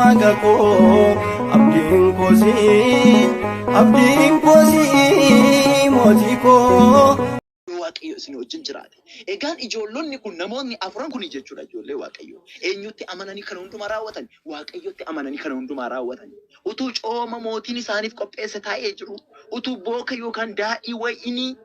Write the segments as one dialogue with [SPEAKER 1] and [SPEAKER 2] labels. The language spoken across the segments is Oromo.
[SPEAKER 1] Waaqa koo, abdiin koo si'i, abdiin koo si'i, mootii koo.
[SPEAKER 2] Waaqayyo isin wajjin jiraate. Egaan ijoollonni kun, namoonni afuran kun jechuudha, ijoollee Waaqayyo. Eenyutti amananii kana hundumaa raawwatan? Waaqayyotti amananii kana hundumaa raawwatan. Utuu cooma mootiin isaaniif qopheesse taa'ee jiru, utuu booka yookaan daadhii wayinii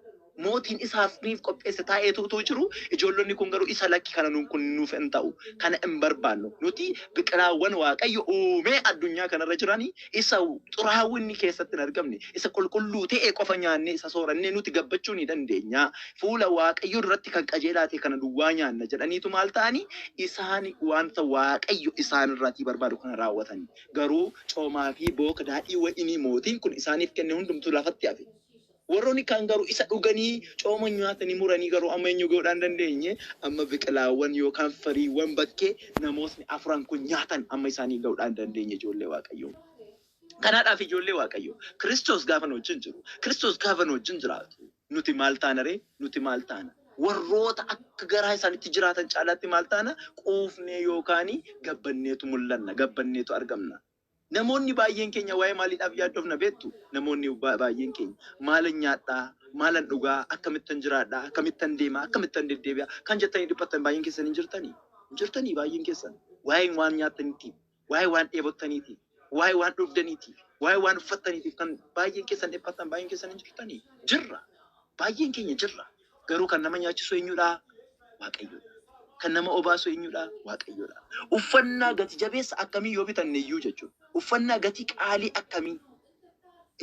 [SPEAKER 2] mootiin isaaniif qopheesse taa'eetu utuu jiru, ijoollonni kun garuu isa lakki, kana nuun kun nuuf hin ta'u, kana hin barbaannu. Nuti biqilaawwan Waaqayyo uumee addunyaa kanarra jiranii isa xuraawwinni keessatti hin argamne, isa qulqulluu ta'e qofa nyaannee, isa soorannee nuti gabbachuu ni dandeenya. Fuula Waaqayyo duratti kan qajeelaa ta'e kana duwwaa nyaanna jedhaniitu maal ta'anii, isaan wanta Waaqayyo isaan irraatii barbaadu kana raawwatanii. Garuu coomaa fi booka daadhii wayinii mootiin kun isaaniif kenne hundumtuu lafatti hafe. Warroonni kaan garuu isa dhuganii, cooma nyaatanii muranii, garuu amma eenyu ga'uudhaan hin dandeenye. Amma biqilaawwan yookaan firiiwwan bakkee namootni afuran kun nyaatan amma isaanii ga'uudhaan hin dandeenye, ijoollee Waaqayyoo. Kanaadhaaf ijoollee Waaqayyoo, Kiristoos gaafa nu wajjin jiru, Kiristoos gaafa nu wajjin jiraatu, nuti maal taana ree? Nuti maal taana? Warroota akka garaa isaanitti jiraatan caalaatti maal taana? Quufnee yookaan gabbanneetu mul'anna, gabbanneetu argamna. Namoonni baay'een keenya waa'ee maaliidhaaf yaaddofna beektu? Namoonni baay'een keenya maalan nyaadhaa, maalan dhugaa, akkamittan jiraadhaa, akkamittan deemaa, akkamittan deddeebi'a kan jettanii dhiphattan baay'een keessan hin jirtanii? Hin jirtanii baay'een keessan? Waa'ee waan nyaattaniitiif, waa'ee waan dheebottaniitiif, waa'ee waan dhugdaniitiif, waa'ee waan uffattaniitiif kan baay'een keessan dhiphattan baay'een keessan hin jirtanii? Jirra. Baay'een keenya jirra. Garuu kan nama nyaachisu eenyudha? Waaqayyoodha. Kan nama obaasu eenyudha? Waaqayyoodha. Uffannaa gati jabeessa akkamii yoo bitanne iyyuu jechuudha. Uffannaa gatii qaalii akkamii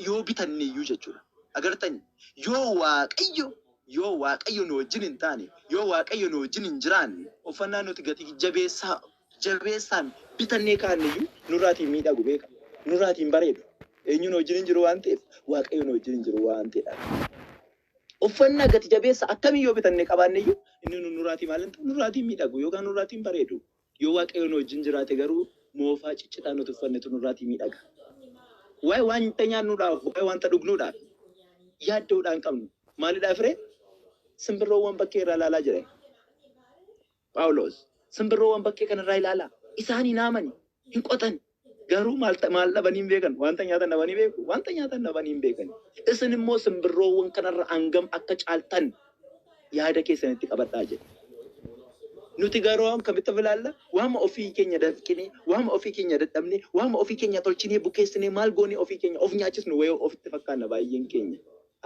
[SPEAKER 2] yoo bitanne iyyuu jechuudha. Agartani, yoo Waaqayyo nu wajjin hin taane, yoo Waaqayyo nu wajjin hin jiraanne, uffannaa nuti gatii jabeessaan bitannee kaanne iyyuu nurraatiin miidhagu beeka. Nurraatiin bareedu. Eenyu nu wajjin hin jiru waan ta'eef? Waaqayyo nu wajjin hin jiru waan ta'eedha. Uffannaa gati jabeessa akkamii yoo bitannee qabaanne iyyuu inni nu nurraatii maal hin ta'u? Nurraatiin miidhagu yookaan nurraatiin bareedu. Yoo Waaqayyo nu wajjin jiraate garuu moofaa ciccitaa nuti uffannetu nurraatii miidhaga. Waa'ee wanta nyaannuudhaaf, waa'ee wanta dhugnuudhaaf yaaddoodhaan qabnu. Maalidhaaf ree? Simbirroowwan bakkee irraa ilaalaa jedhe Phaawulos. Simbirroowwan bakkee kanarraa ilaalaa. Isaan hin haamani, hin qotan. Garuu maal dhabanii hin beekan? Wanta nyaatan dhabanii beeku? Wanta nyaatan dhabanii hin beekan. Isin immoo simbirroowwan kanarra hangam akka caaltan yaada keessanitti qabadhaa jedhe. Nuti garuu akkamitti of ilaalla? Waama ofii keenya dafqinee, waama ofii keenya dadhabnee, waama ofii keenya tolchinee, bukeessinee, maal goonee ofii keenya of nyaachisnu wayii ofitti fakkaanna baay'een keenya.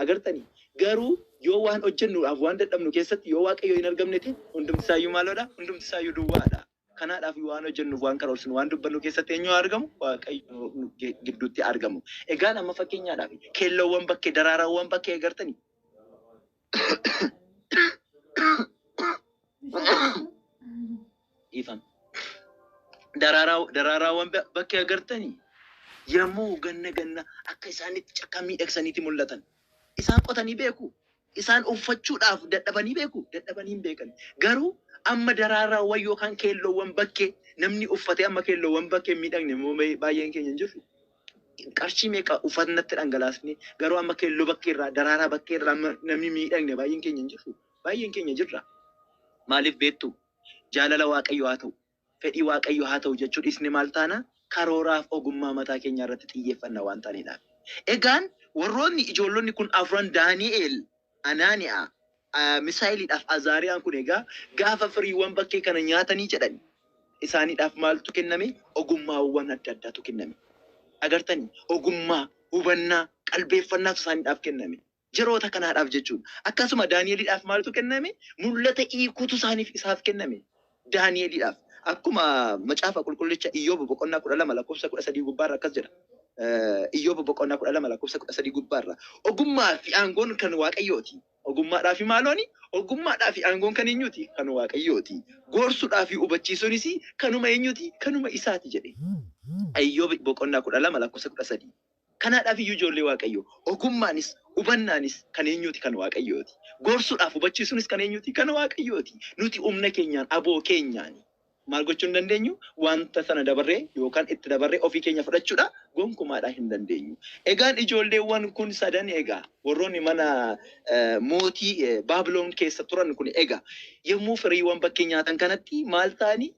[SPEAKER 2] Agartanii, garuu yoo waan hojjennuudhaaf waan dadhabnu keessatti yoo Waaqayyo hin argamne ta'e, hundumti isaayyuu maaloodha? Hundumti isaayyuu duwwaadha. Kanaadhaaf waan hojjennuuf, waan karoorsinu, waan dubbannu keessatti eenyu haa argamu? Waaqayyo gidduutti argamu. Egaan amma fakkeenyaadhaaf keelloowwan bakkee, daraaraawwan bakkee agartanii? Dhiifama. Daraaraawwan bakkee agartanii, yommuu ganna ganna akka isaanitti cakka miidhagsaniiti mul'atan. Isaan qotanii beeku. Isaan uffachuudhaaf dadhabanii beeku. Dadhabanii hin beekan. Garuu amma daraaraawwan yookaan keelloowwan bakkee namni uffatee amma keelloowwan bakkee hin miidhagne immoo baay'een keenya hin jirru. Qarshii meeqa uffannatti dhangalaasne, garuu amma keelloo bakkee irraa, daraaraa bakkee irraa amma namni miidhagne baay'een keenya hin jirru. Baay'een keenya jirra. Maaliif beektu? Jaalala Waaqayyoo haa ta'u, fedhii Waaqayyoo haa ta'u jechuu dhiisne maal taana? Karooraaf ogummaa mataa keenyaa irratti xiyyeeffanna waan taaneedhaaf. Egaan warroonni ijoollonni kun afran, Daani'el, Anaaniyaa, Misaa'eliidhaaf Azaariyaan kun, egaa gaafa firiiwwan bakkee kana nyaatanii jedhan, isaaniidhaaf maaltu kenname? Ogummaawwan adda addaatu kenname. Agartanii, ogummaa, hubannaa, qalbeeffannaatu isaaniidhaaf kenname. Yeroota kanaadhaaf jechuudha. Akkasuma Daani'eliidhaaf maaltu kenname? Mul'ata hiikuutu isaaf kenname. Daani'eliidhaaf. Akkuma Macaafa Qulqullicha Iyyoob boqonnaa 12 lakkoofsa 13 gubbaarra akkas jedha. Iyyoob boqonnaa 12 lakkoofsa 13 gubbaarra. Ogummaa fi aangoon kan Waaqayyooti. Ogummaadhaa fi maalooni? Ogummaadhaa fi aangoon kan eenyuti? Kan Waaqayyooti. Gorsuudhaa fi hubachiisuunis kanuma eenyuti? Kanuma isaati jedhe. Iyyoob boqonnaa 12 lakkoofsa 13. Kanaadhaaf iyyuu ijoollee Waaqayyoo, ogummaanis hubannaanis kan eenyuti? Kan Waaqayyooti. Gorsuudhaaf hubachiisuunis kan eenyuti? Kan Waaqayyooti. Nuti humna keenyaan, aboo keenyaan maal gochuu hin dandeenyu? Wanta sana dabarree yookaan itti dabarree ofii keenya fudhachuudha gonkumaadhaa hin dandeenyu. Egaan ijoolleewwan kun sadan, egaa warroonni mana mootii Baabiloon keessa turan kun, egaa yommuu firiiwwan bakkee nyaatan kanatti maal ta'anii,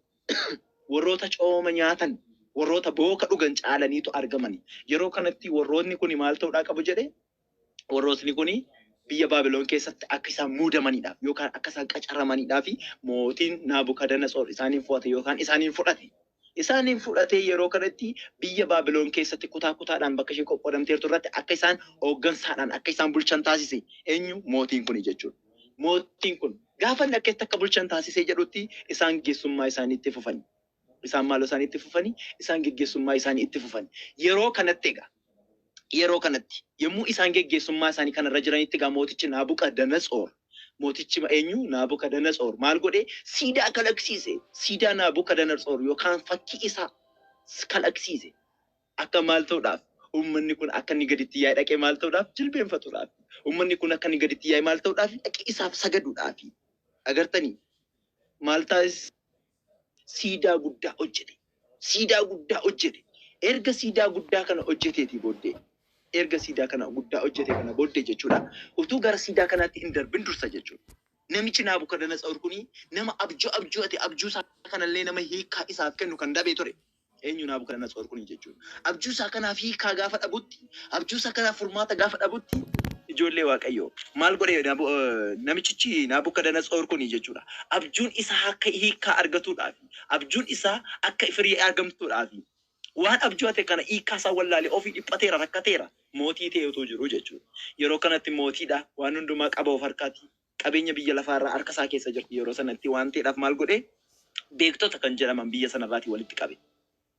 [SPEAKER 2] warroota cooma nyaatan, Warroota booka dhugan caalaniitu argamani. Yeroo kanatti warroonni kun maal ta'uudhaa qabu jedhe? Warrootni kun biyya Baabiloon keessatti akka isaan muudamaniidhaaf yookaan akka isaan qacaramaniidhaaf mootiin Naabukadnezar isaaniin fo'ate yookaan isaaniin fudhate. Isaaniin fudhatee yeroo kanatti biyya Baabiloon keessatti kutaa kutaadhaan bakka ishee qoqqoodamteertu irratti akka isaan hooggansaadhaan akka isaan bulchan taasise. Eenyu? Mootiin kuni jechuudha. Mootiin kun gaafa inni akkasitti akka bulchan taasisee jedhutti isaan geggeessummaa isaanii itti fufani. Isaan maaloo isaanii itti fufanii? Isaan geggeessummaa isaanii itti fufani. Yeroo kanatti egaa, yeroo kanatti yommuu isaan geggeessummaa isaanii kanarra jiranitti egaa mootichi Naabukadnezar, mootichi eenyu? Naabukadnezar maal godhee? Siidaa kalaqsiise. Siidaa Naabukadnezar yookaan fakkii isaa kalaqsiise. Akka maal ta'uudhaaf? Uummanni kun akka inni gaditti yaa'ee dhaqee maal ta'uudhaaf? Jilbeenfatuudhaaf. Uummanni kun akka inni gaditti yaa'ee maal ta'uudhaaf? Dhaqee isaaf sagaduudhaaf. Agartanii? Maal taasise? Siidaa guddaa hojjete. Siidaa guddaa hojjete. Erga siidaa guddaa kana hojjeteetii booddee, erga siidaa kana guddaa hojjete kana booddee jechuudha. Utuu gara siidaa kanaatti hin darbin dursa jechuudha. Namichi Naabukadnezar kuni nama abjuu abju'ate, abjuu isaa kanallee nama hiikaa isaaf kennu kan dhabee ture. Eenyu? Naabukadnezar kuni jechuudha. Abjuu isaa kanaaf hiikaa gaafa dhabutti, abjuu isaa kanaaf furmaata gaafa dhabutti, ijoollee Waaqayyoo, maal godhe namichichi Naabukadnezar kuni jechuudha? Abjuun isaa akka hiikaa argatuudhaaf, abjuun isaa akka firii argamtuudhaaf, waan abju'ate kana hiikaa isaa wallaalee ofii dhiphateera, rakkateera. Mootii ta'e utuu jiru jechuudha. Yeroo kanatti mootiidha. Waan hundumaa qaba of harkaati. Qabeenya biyya lafaarraa harka isaa keessa jirti yeroo sanatti waan ta'eedhaaf maal godhe? Beektota kan jedhaman biyya sanarraatii walitti qabe.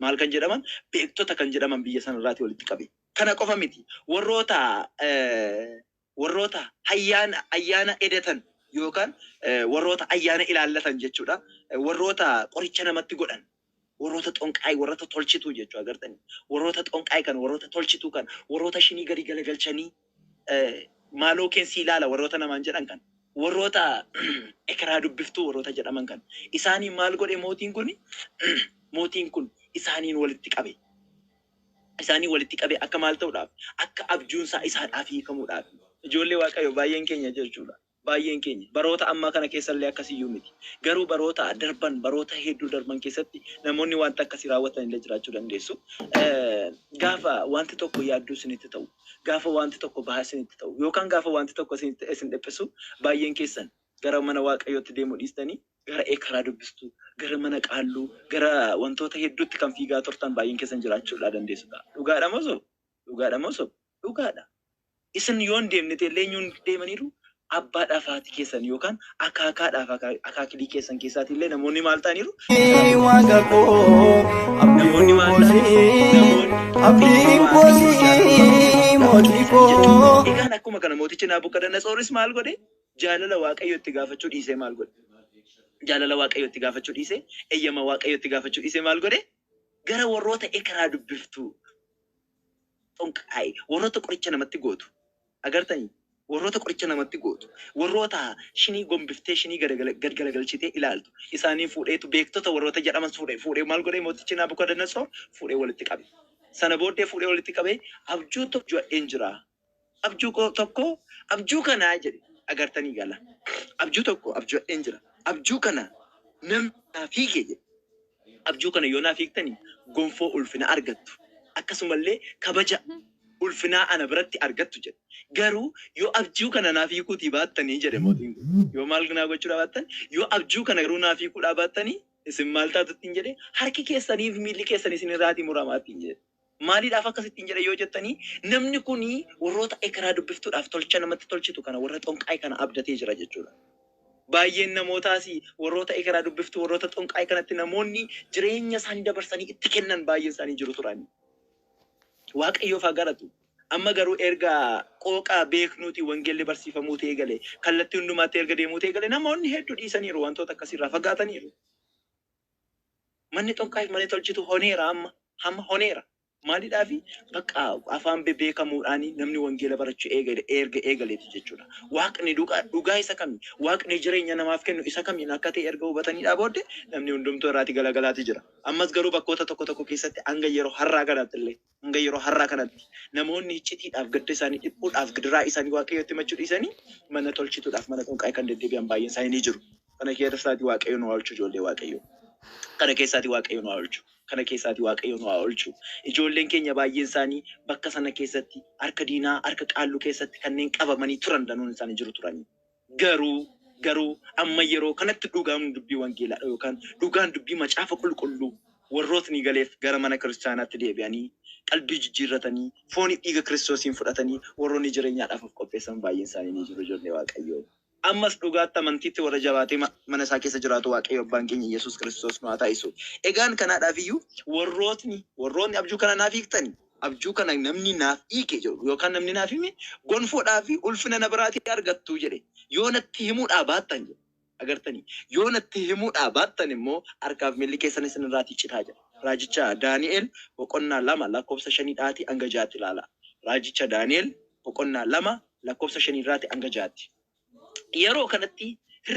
[SPEAKER 2] Maal kan jedhaman? Beektota kan jedhaman biyya sanarraatii walitti qabe. Kana qofa miti. Warroota ayyaana edatan yookaan warroota ayyaana ilaallatan jechuudha. Warroota qoricha namatti godhan. Warroota xonqaay, warroota tolchituu jechuu agartanii. Warroota xonqaay kan, warroota tolchituu kan, warroota shinii gadi galagalchanii maaloo keessi ilaala warroota namaan jedhan kan. Warroota ekeraa dubbiftuu warroota jedhaman kan. Isaaniin maal godhe mootiin kun? Mootiin kun isaaniin walitti qabe. Isaanii walitti qabe akka maal ta'uudhaaf? Akka abjuunsaa isaadhaaf hiikamuudhaaf. Ijoollee Waaqayyo, baay'een keenya jechuudha. Baay'een keenya baroota ammaa kana keessallee akkasiyyuu miti. Garuu baroota darban, baroota hedduu darban keessatti namoonni wanta akkasii raawwatan illee jiraachuu dandeessu. Gaafa wanti tokko yaadduu isinitti ta'u, gaafa wanti tokko bahaa isinitti ta'u, yookaan gaafa wanti tokko isin dhiphisu, baay'een keessan gara mana Waaqayyootti deemuu dhiistanii gara ekeraa dubbistuu, gara mana qaalluu, gara wantoota hedduutti kan fiigaa turtan baay'een keessan jiraachuudhaa dandeessudha. Dhugaadha moo soba? Dhugaadha moo soba? Dhugaadha. Isin yoo hin deemne ta'e eenyuun deemaniiru? Abbaadhaaf haati keessan yookaan akaakaadhaaf akaakilii keessan keessaatii illee namoonni maal ta'aniiru?
[SPEAKER 1] Waaqa koo,
[SPEAKER 2] Namoonni
[SPEAKER 1] abdiin
[SPEAKER 2] maal ta'aniiru?
[SPEAKER 1] koosii,
[SPEAKER 2] Namoonni
[SPEAKER 1] abdiin koosii, mootii koo.
[SPEAKER 2] Egaan akkuma kana mootichi Naabukadnezar maal godhe? Jaalala Waaqayyo itti gaafachuu dhiisee maal godhe? Jaalala Waaqayyo itti gaafachuu dhiisee, eeyyama Waaqayyo itti gaafachuu dhiisee maal godhe? Gara warroota ekeraa dubbiftuu, xonqaa'e, warroota qoricha namatti gootu. Agartanii? Warroota qoricha namatti gootu. Warroota shinii gombiftee shinii gad galagalchitee ilaaltu. Isaanii fuudheetu beektota warroota jedhaman fuudhee maal godhee mootichi Naabukadnezar? Fuudhee walitti qabe. Sana booddee fuudhee walitti qabee, abjuu tokko abju'adheen jira. Abjuu tokko abjuu kanaa jedhe, agartanii gala. Abjuu tokko abju'adheen jira. Abjuu kana namni naaf hiike jedhe. Abjuu kana yoo naaf hiiktanii gonfoo ulfina argattu. Akkasumallee kabaja ulfinaa ana biratti argattu jedhe. Garuu yoo abjuu kana naaf hiikuutii baattanii jedhe mootiin kun. Yoo maal naa gochuudhaa baattan, yoo abjuu kana garuu naaf hiikuudhaa baattanii, isin maal taatu ittiin jedhe? Harki keessanii fi miilli keessanii isin irraatii muramaa ittiin jedhe. Maaliidhaaf akkasittiin jedhe yoo jettanii, namni kuni warroota ekeraa dubbiftuudhaaf tolcha namatti tolchitu kana, warra xonqaay kana abdatee jira jechuudha. Baay'een namootaas warroota ekeraa dubbiftuu, warroota xonqaay kanatti namoonni jireenya isaanii dabarsanii itti kennan baay'een isaanii jiru turani. Waaqayyoof haa galatu. Amma garuu erga qooqa beeknuuti wangeelli barsiifamuu ta'ee gale, kallattii hundumaatti erga deemuu ta'ee gale, namoonni hedduu dhiisaniiru, wantoota akkasiirraa fagaataniiru. Manni xonqaay, manni tolchitu honeera amma, hamma honeera. Maaliidhaafi? Bakka afaan bebeekamuudhaan namni wangeela barachuu eegale, erga eegaleeti jechuudha. Waaqni dhugaa isa kami? Waaqni jireenya namaaf kennu isa kamiin akka ta'e erga hubataniidhaa booddee namni hundumtuu irraati galagalaati jira. Ammas garuu bakkoota tokko tokko keessatti hanga yeroo har'aa kanatti illee, hanga yeroo har'aa kanatti namoonni iccitiidhaaf gadda isaanii, dhiphuudhaaf gidiraa isaanii Waaqayyotti himachuu dhiisanii mana tolchituudhaaf mana xonqaay kan deddeebi'an baay'een isaanii ni jiru. Kana keessaati Waaqayyo nu haa oolchu, ijoollee Waaqayyo. Kana keessaati Waaqayyo nu haa oolchu. Kana keessaati Waaqayyo nu haa oolchu. Ijoolleen keenya baay'een isaanii bakka sana keessatti harka diinaa, harka qaalluu keessatti kanneen qabamanii turan danuun isaanii jiru turanii. Garuu amma yeroo kanatti dhugaan dubbii wangeelaa yookaan dhugaan dubbii macaafa qulqulluu warrootni galeef gara mana kiristaanaatti deebi'anii qalbii jijjiirratanii foonii dhiiga Kiristoosiin fudhatanii warroonni jireenyaadhaaf of qopheessan baay'een isaanii ni jiru, ijoollee Waaqayyoo. Ammas dhugaatti amantiitti warra jabaatee mana isaa keessa jiraatu Waaqayyo abbaan keenya Yesuus Kiristoos nu haa taasisu. Egaan kanaadhaaf iyyuu warrootni abjuu kana naaf hiiktani, abjuu kana namni naaf hiike jedhu yookaan namni naaf hime gonfoodhaa fi ulfina na biraatii argattu jedhe, yoo natti himuudhaa baattan jedhe. Agartanii, yoo natti himuudhaa baattan immoo harkaaf miilli keessan isin irraatii citaa jedha. Raajicha Daani'el boqonnaa 2 lakkoofsa 5dhaatii hanga 6tti ilaala. Raajicha Daani'el boqonnaa 2 lakkoofsa 5rraatii hanga 6tti. Yeroo kanatti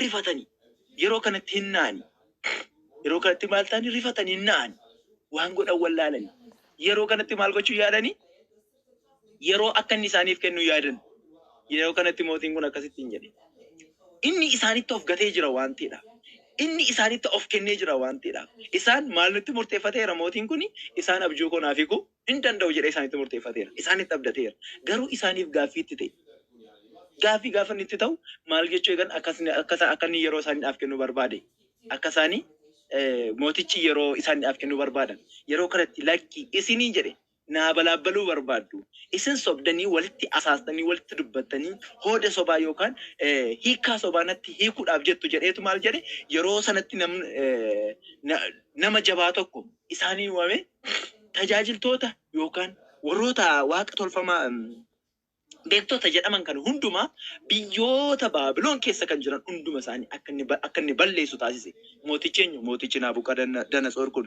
[SPEAKER 2] rifatanii, yeroo kanatti hin na'ani. Yeroo kanatti maal ta'anii rifatanii hin na'ani. Waan godhan wallaalanii. Yeroo kanatti maal gochuu yaadanii? Yeroo akka inni isaaniif kennu yaadan. Yeroo kanatti mootiin kun akkasitti hin jedhe. Inni isaanitti of gatee jira waan ta'eedhaaf. Inni isaanitti of kennee jira waan ta'eedhaaf. Isaan maal nutti murteeffateera mootiin kun? Isaan abjuu koo naaf hiikuu hin danda'u jedhee isaanitti murteeffateera. Isaanitti abdateera. Garuu isaaniif gaaffii itti ta'e. Gaaffii gaafa inni itti ta'u maal jechuu eegan? Akka inni yeroo isaaniidhaaf kennu barbaade. Akka isaanii mootichi yeroo isaaniidhaaf kennu barbaadan. Yeroo kanatti lakki isinii jedhe, naa balaabbaluu barbaaddu. Isin sobdanii walitti asaastanii walitti dubbattanii hooda sobaa yookaan hiikkaa sobaa natti hiikuudhaaf jettu jedheetu maal jedhe? Yeroo sanatti nama jabaa tokko isaanii waame, tajaajiltoota yookaan warroota waaqa tolfamaa beektota jedhaman kan hundumaa biyyoota Baabiloon keessa kan jiran hunduma isaanii akka inni balleessu taasise. Mootichi eenyu? Mootichi Naabukadnetsoor kun.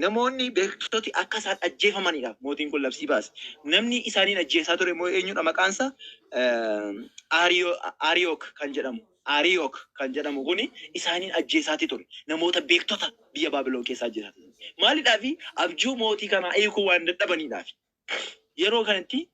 [SPEAKER 2] Namoonni beektoti akka isaan ajjeefamanidha. Mootiin kun labsii baase. Namni isaaniin ajjeesaa ture immoo eenyudha maqaan isaa? Ariyook kan jedhamu. Ariyook kan jedhamu kuni isaaniin ajjeesaati ture. Namoota beektota biyya Baabiloon keessaa ajjeesaa ture. Maalidhaafi? Abjuu mootii kanaa hiikuu waan dadhabaniidhaafi. Yeroo kanatti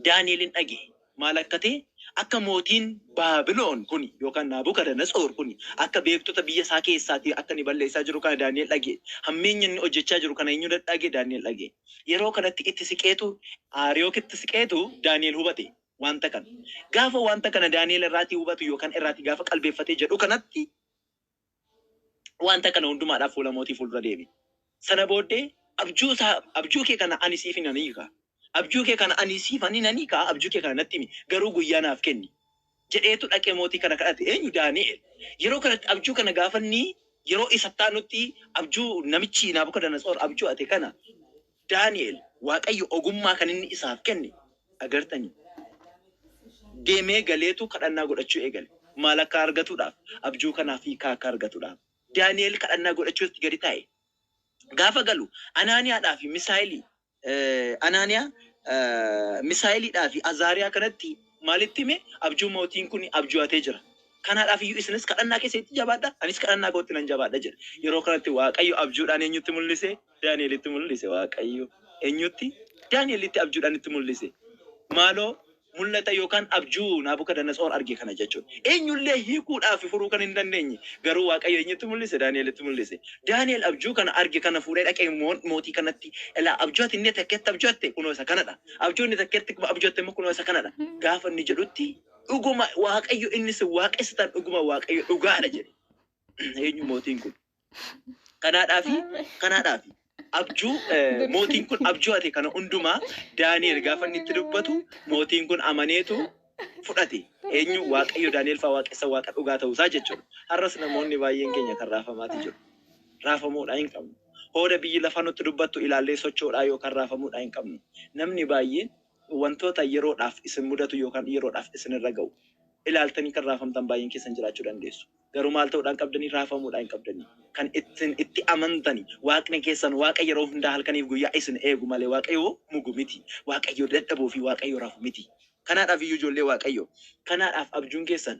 [SPEAKER 2] Daani'elin dhage maal akka ta'e, akka mootiin Baabiloon kun yookaan Naabukadnetsoor kun akka beektota biyya isaa keessaatii akka inni balleessaa jiru kana Daani'el dhage. Hammeenya inni hojjechaa jiru kana eenyu dhage? Daani'el dhage. Yeroo kanatti itti siqeetu, Ariyook itti siqeetu Daani'el hubate wanta kana. Gaafa wanta kana Daani'el irraatii hubatu yookaan irraatii gaafa qalbeeffatee jedhu kanatti wanta kana hundumaadhaaf fuula mootii fuuldura deeme. Sana booddee abjuu isaa, abjuu kee kana ani siif nan hiika. Abjuu kee kana ani siif ani nan hiika, abjuu kee kana natti himi, garuu guyyaa naaf kenni jedheetu dhaqee mootii kana kadhate. Eenyu? Daani'el. Yeroo kanatti abjuu kana gaafa inni yeroo isa taanutti abjuu namichi Naabukadnetsoor abjuu ate kana Daani'el Waaqayyo ogummaa kan inni isaaf kenne agartanii. Deemee galeetu kadhannaa godhachuu eegale. Maal akka argatuudhaaf? Abjuu kanaaf hiikaa akka argatuudhaaf. Daani'el kadhannaa godhachuutti gadi taa'e. Gaafa galu Anaaniyaadhaa fi Misaa'elii, Anaaniyaa, Misaa'eliidhaa fi Azaariyaa kanatti maalitti hime? Abjuu mootiin kun abju'atee jira. Kanaadhaaf iyyuu isinis kadhannaa keessatti jabaadha, anis kadhannaa kootti nan jabaadha jedhe. Yeroo kanatti Waaqayyo abjuudhaan eenyutti mul'ise? Daani'elitti mul'ise Waaqayyo. Eenyutti? Daani'elitti abjuudhaan itti mul'ise. Maaloo mul'ata yookaan abjuu Naabukadnetsoor arge kana jechuudha. Eenyullee hiikuudhaaf furuu kan hin dandeenye garuu Waaqayyo eenyutti mul'ise? Daani'elitti mul'ise. Daani'el abjuu kana arge kana fuudhee dhaqee mootii kanatti, ilaa abjuu ati inni takkeetti abju'atte kunoo isa kanadha. Abjuu inni takkeetti abju'atte immoo kunoo isa kanadha. Gaafa inni jedhutti dhuguma Waaqayyo inni isin waaqessitan dhuguma Waaqayyo dhugaadha jedhe. Eenyu? Mootiin kun. Kanaadhaafi abjuu mootiin kun abju'ate kana hundumaa Daani'el gaafa inni itti dubbatu mootiin kun amaneetu fudhate. Eenyu? Waaqayyo Daani'el fa'aa waaqessa waaqa dhugaa ta'uusaa jechuudha. Har'as namoonni baay'een keenya kan raafamaati jiru. Raafamuudhaa hin qabnu. Hooda biyyi lafaa nutti dubbattu ilaallee socho'uudhaa yookaan raafamuudhaa hin qabnu. Namni baay'een wantoota yeroodhaaf isin mudatu yookaan yeroodhaaf isinirra ga'u ilaaltanii kan raafamtan baay'een keessan jiraachuu dandeessu. Garuu maal ta'uudhaan qabdanii? Raafamuudhaan hin qabdanii. Kan ittiin itti amantani waaqni keessan waaqa yeroo hundaa halkaniif guyyaa isin eegu malee waaqayyo mugu miti. Waaqayyo dadhabuu fi waaqayyo rafu miti. Kanaadhaaf iyyuu ijoollee Waaqayyo, kanaadhaaf abjuun keessan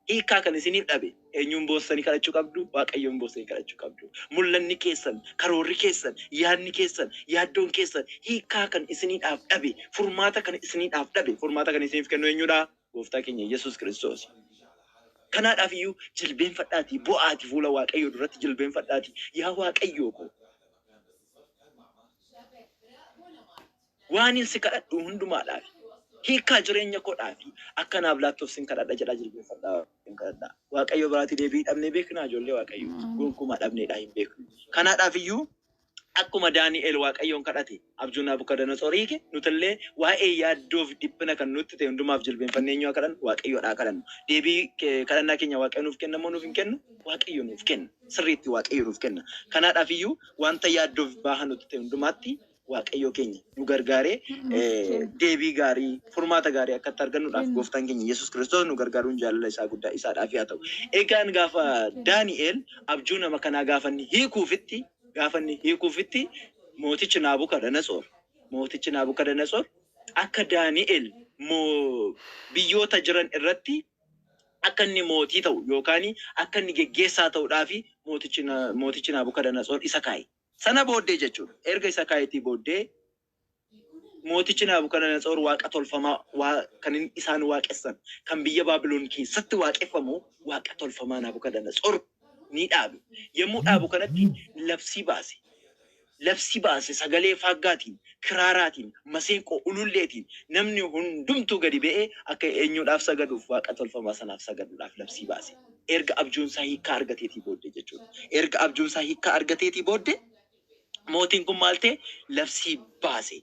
[SPEAKER 2] hiikkaa kan isiniif dhabe eenyuun boossanii kadhachuu qabdu? Waaqayyoon boossanii kadhachuu qabdu. Mul'anni keessan, karoorri keessan, yaadni keessan, yaaddoon keessan hiikkaa kan isiniidhaaf dhabe, furmaata kan isiniidhaaf dhabe, furmaata kan isiniif kennu eenyudha? Gooftaa keenya Yesuus Kiristoos. Kanaadhaaf iyyuu jilbeenfadhaatii bu'aati fuula Waaqayyoo duratti jilbeenfadhaatii, yaa Waaqayyoo koo. Waanin si kadhadhu hundumaadhaaf hiikkaa jireenya koodhaaf akka naaf laattuuf sin kadhadha jedhaa jilbeenfadhaa sin kadhadha. Waaqayyo biraatii deebii dhabnee beeknaa ijoollee Waaqayyo gonkumaa dhabneedhaa hin beeknu. Kanaadhaaf iyyuu akkuma Daani'el Waaqayyoon kadhate abjuu Naabukadnetsoor hiike nutillee waa'ee yaaddoof dhiphina kan nutti ta'e hundumaaf jilbeenfannee eenyu haa kadhannu? Waaqayyoodha haa kadhannu. Deebii kadhannaa keenya Waaqayyo nuuf kenna moo nuuf hin kennu? Waaqayyo nuuf kenna. Sirriitti Waaqayyo nuuf kenna. Kanaadhaaf iyyuu wanta yaaddoof baaha nutti ta'e hundumaatti Waaqayyo keenya nu gargaaree deebii gaarii furmaata gaarii akka itti argannuudhaaf gooftaan keenya Yesuus Kiristoos nu gargaaruun jaalala isaa guddaa isaadhaaf haa ta'u. Egaan gaafa Daani'el abjuu nama kanaa gaafa inni hiikuufitti gaafa inni hiikuufitti mootichi Naabukadnetsoor mootichi Naabukadnetsoor akka Daani'el moo biyyoota jiran irratti akka inni mootii ta'u yookaan akka inni geggeessaa ta'uudhaaf mootichi mootichi Naabukadnetsoor isa kaa'e. Sana booddee jechuudha. Erga isa kaayetii booddee mootichi Naabukadnetsoor waaqa tolfamaa waa kan inni isaan waaqessan kan biyya Baabilon keessatti waaqeffamu waaqa tolfamaa Naabukadnetsoor ni dhaabe. Yommuu dhaabu kanatti labsii baase. Labsii baase sagalee faaggaatiin, kiraaraatiin, maseenqoo, ululleetiin namni hundumtuu gadi ba'ee akka eenyuudhaaf sagaduuf waaqa tolfamaa sanaaf sagaduudhaaf labsii baase. Erga abjuun isaa hiikkaa argateetii booddee jechuudha. Erga abjuun isaa hiikkaa argateetii booddee mootiin kun maal ta'e labsii baase.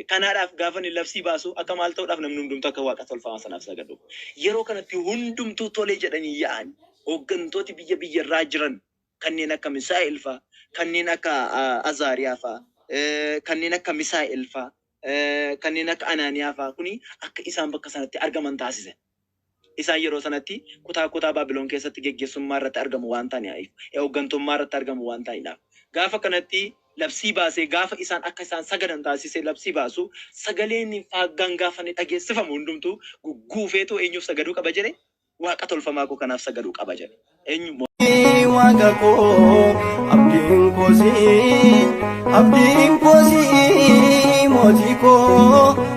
[SPEAKER 2] Kanaadhaaf gaafa inni labsii baasu akka maal ta'uudhaaf namni hundumtuu akka waaqa tolfamaa sanaaf sagaduuf. Yeroo kanatti hundumtuu tolee jedhanii yaa'an hooggantooti biyya biyyarraa jiran kanneen akka Misaa'el fa'a, kanneen akka Azaariyaa fa'a, kanneen akka Misaa'el fa'a, kanneen akka Anaaniyaa fa'a kuni akka isaan bakka sanatti argaman taasise. Isaan yeroo sanatti kutaa kutaa Baabilon keessatti geggeessummaa irratti argamu waan ta'aniif, hooggantummaa irratti argamu waan ta'aniidhaaf. Gaafa kanatti labsii baasee gaafa isaan akka isaan sagadan taasisee labsii baasu sagaleen faaggaan gaafa inni dhageessifamu hundumtuu gugguufeetu eenyuuf sagaduu qaba jedhe waaqa tolfamaa koo kanaaf sagaduu qaba jedhe. Eenyu
[SPEAKER 1] Waaqa koo abdiin koo si abdiin koo si mootii koo.